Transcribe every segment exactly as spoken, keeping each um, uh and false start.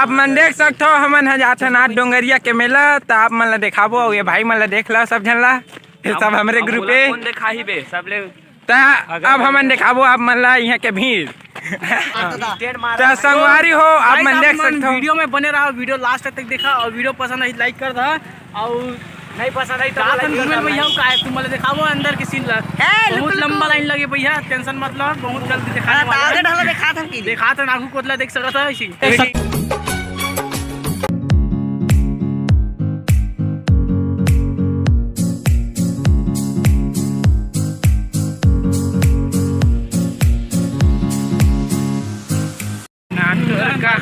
आप मन देख सकथो, हमन ह जाथन आज डोंगरिया के मेला, त आप मन ला देखाबो, अउ ये भाई मन ला देख ला, सब झन ला, ये सब हमरे अब group ओला ए। कौन देखाही बे? सबले त अब हमन देखाबो आप मन ला इहाँ के भीड़। त संगवारी हो, आप मन देख सकथो। Video में बने रहो, video last तक देखा, अउ video पसंद आई like कर दा, अउ नहीं पसंद आई तो भैया, काहे तुमन ला देखाबो अंदर के scene ला। बहुत लंबा line लगे भैया, tension मत लो, बहुत जल्दी देखाने वाला है। आगे ढाला देखात हन कि देखात हन, आगू कोतला देख सकत हो इसी।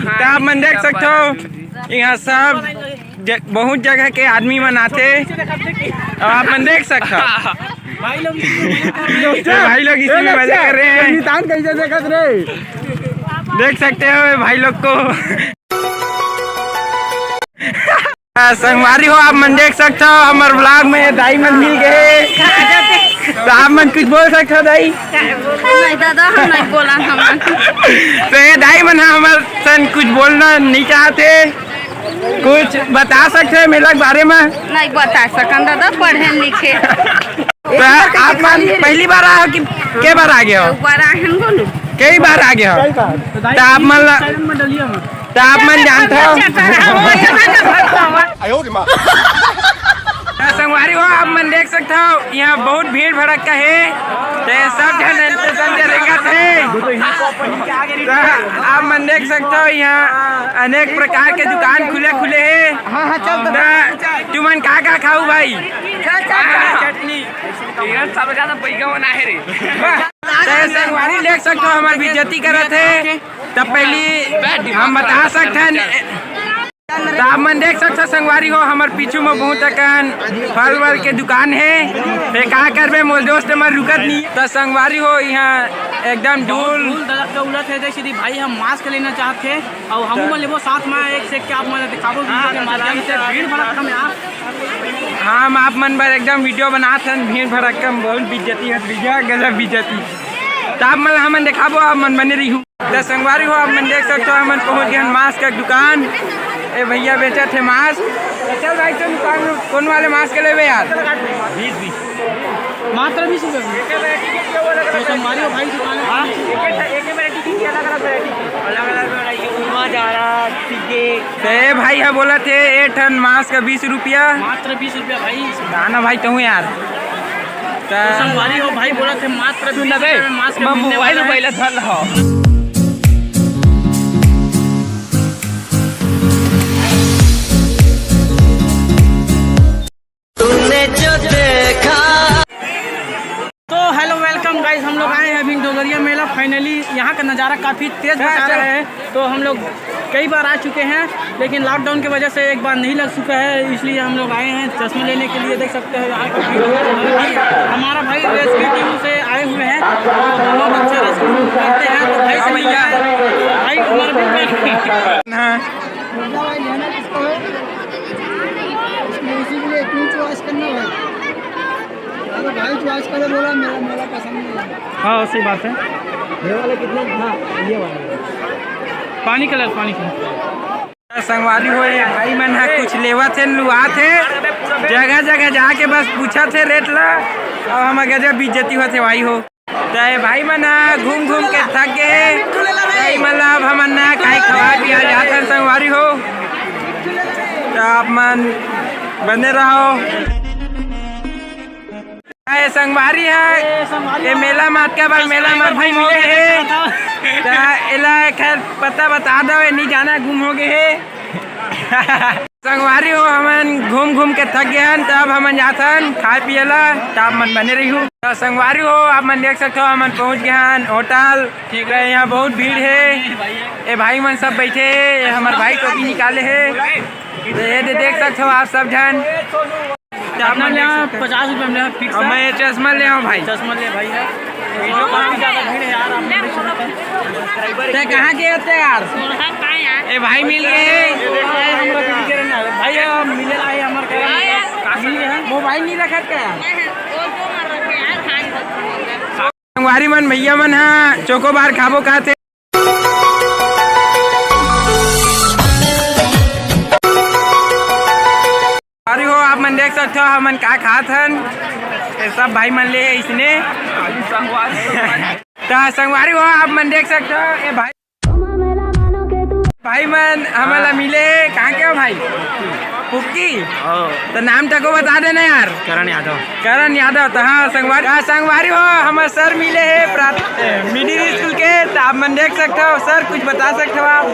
त आप मन देख सकथो, यहाँ सब ज-, बहुत जगह के आदमी मन आथे। अब आप मन देख सकथो, भाई लोग इसी में मजे कर रहे हैं। नितान कैसे देखत रे? देख सकते हो भाई लोग को। हाँ, संगवारी हो, आप मन देख सकथो, हमर vlog में दाई मन मिल गए। त आप मन कुछ बोल सकथो दाई? नहीं दादा, हम नहीं बोलन हमन। त ये दाई मन ह हमर सन कुछ बोलना नहीं चाहते, कुछ बता सकथे मेला के बारे में? नहीं बता सकन दादा, पढ़े लिखे। त आप मन पहली बार आए हो कि के बार आ गए हो? एक बार आए हन बोलू। कई बार आ गए हो? त आप मन ला, त आप मन जानत हो? त संगवारी हो, आप मन देख सकत हो, यहाँ बहुत भीड़ भड़क्का हे। ते सब जन सब जन देखत हे। त आप मन देख सकत हो, यहाँ अनेक प्रकार के दुकान खुले खुले हे। त तुमन का का खाऊ भाई? चटनी। इधर सब ज्यादा बैगन है रे। ते संगवारी देख सकत हो, हमर बेइज्जती करत हे। त पहली हम बता सकथन, त आप मन देख सकत हो संगवारी हो, हमर पीछू में बहुत अकन फल वल के दुकान हे। ते का करबे, मोर दोस्त मन रुकत नहीं। त संगवारी हो, यहाँ एकदम धूल। धूल दलक के उड़त हे। जैसे कि भाई हम mask लेना चाहत हे, अउ हम मन लेबो साथ में एक से एक के आप मन दिखाबो video के माध्यम से। भीड़ भड़क हम यहाँ हम आप मन बर एकदम video बनात हन, भीड़ भड़क्का में बहुत बेइज्जती होत भैया, गजब बेइज्जती। त आप मन हमन देखाबो, आप मन बने रहिहू। त संगवारी हो, आप मन देख सकत हो, हमन पहुंच गए हन mask के दुकान। ए भैया बेचत हे mask। चल भाई, तो दुकान में कौन वाले mask लेबे यार? बीस, बीस। मात्र बीस रुपये में। तो संगवारी हो भाई, दुकान है। हाँ, एक ही, एक ही variety की अलग-अलग variety की। अलग-अलग variety की। तो ये भाई ह बोलत हे, एक ठन mask का बीस रुपया। मात्र बीस रुपया भाई। ना ना भाई, तहूँ यार। तो संगवारी हो भाई, बोलत हे मात्र बीस रुपया में mask मिलने वाला है। धर लो। तो hello, welcome guys, हम लोग आए हैं अभी डोंगरिया मेला। Finally यहाँ का नज़ारा काफ़ी तेज़ बता रहा है, तो हम लोग कई बार आ चुके हैं, लेकिन lockdown की वजह से एक बार नहीं लग चुका है, इसलिए हम लोग आए हैं चश्मा लेने के लिए। देख सकते हो यहाँ का भीड़। हमारा भाई rescue team से आए हुए हैं, तो बहुत अच्छा rescue करते हैं। तो भाई से मिलते हैं। भाई हमारा भी हाँ। बोला भाई, लेना किसको है? इसमें इसी के लिए क्यों choice करना है? अरे भाई, choice करे बोला, मेरा, मेरा पसंद नहीं है। हाँ, सही बात है। ये वाला कितने? हाँ, ये वाला। पानी colour, पानी colour। संगवारी हो, ये भाई मन ह कुछ लेवत हे, लुआत हे, जगह जगह जाके बस पूछत हे rate ला, अउ हमर गजब बेइज्जती होत हे भाई हो। त ये भाई मन ह घूम घूम के थक गे हे। त ये मन ल अब हमन न खाए खवा पिया जाथन संगवारी हो। त आप मन बने रहो। ये संगवारी ह, ये मेला म अतका बार मेला म घूम हो गे हे। त एला खैर पता बता दो, ये नहीं जाना घूम हो गे हे। संगवारी हो, हमन घूम घूम के थक गए हन, त अब हमन जाथन खाए पिए ला, त आप मन बने रहिहू। त संगवारी हो, आप मन देख सकथो, हमन पहुंच गए हन होटल। ठीक है, यहाँ बहुत भीड़ है, ये भाई मन सब बैठे हैं, ये हमर भाई टोपी निकाले है, तो ये दे देख सकथो आप सब झन। त आप मन देख सकथो। पचास रुपये में fix है। मैं ये चश्मा ले आऊँ भाई। चश्मा ले भाई है। काफी ज्यादा भीड़ है यार, आप लोग देख सकते हैं। ते कहाँ के होते यार? ए भाई मिल गए। भाई, हम मिले आए, हमारे घर में मिल गए हैं। मोबाइल नहीं रखत का यार? संगवारी मन, भैया मन ह चोकोबार खाबो कहते। देख सकथो हमन का खात हन, ये सब भाई मन ले हे इसने। त संगवारी हो, आप मन देख सकथो, ए भाई, भाई मन हमन ला मिले हे। कहाँ के हो भाई? पुक्की। त नाम तको बता देना यार। करण यादव। करण यादव। त हाँ संगवारी, हाँ संगवारी हो, हमर सर मिले हे प्राथ-, ए, मिडिल स्कूल के। त आप मन देख सकथो, सर कुछ बता सकथो आप?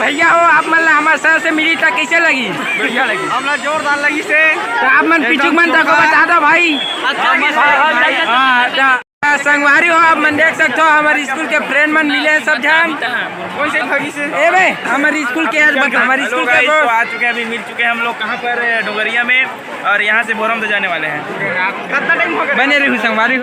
भैया हो, आप मन ला हमर सर से मिली त कैसे लगी? बढ़िया लगी। हमला जोरदार लगी से। त आप मन पिचुक मन तको बता दो भाई। अच्छा लगी से। हाँ, त संगवारी हो, आप मन देख सकथो, हमर स्कूल के फ्रेंड मन मिले हे सब झन। कौन से भागी से? ए बे, हमर स्कूल के आज बता, हमर स्कूल के guys, तो आ चुके हैं, अभी मिल चुके हैं हम लोग कहाँ पर, डोंगरिया में, और यहाँ से भोरम तो जाने वाले हैं। कितना टाइम हो गया? बने रहू संगवारी हो।